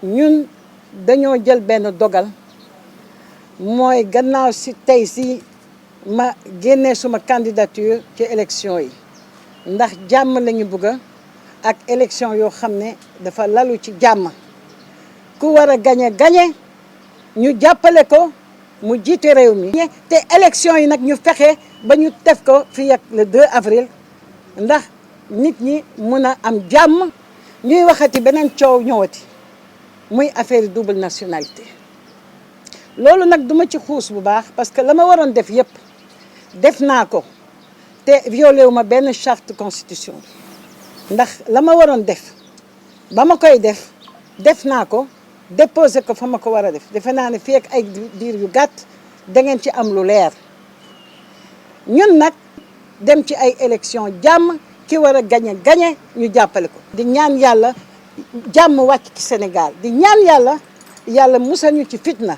ñun dañoo jël benn dogal mooy gannaaw si tey si ma génnee suma candidature ci élection yi ndax jàmm lañu bëgg ak élection yoo xam ne dafa lalu ci jàmm ku war a gañe ñu jàppale ko mu jiite réew mi. te élection yi nag ñu fexe ba ñu def ko fii ak le 2 avril ndax nit ñi mun a am jàmm. ñuy waxati beneen coow ñëwati muy affaire double nationalité loolu nag duma ci xuus bu baax parce que la ma waroon def yépp def naa ko te violé wu ma benn charte constitution ndax la ma waroon def ba ma koy def naa ko déposé ko fa ma ko war a def defe naa ne fii ak ay diir yu gàtt da ngeen ci am lu leer ñun nag dem ci ay élection jàmm ki war a gañe ñu jàppale ko. di ñaan yàlla jàmm wàcc ci Sénégal di ñaan yàlla musal ñu ci fitna.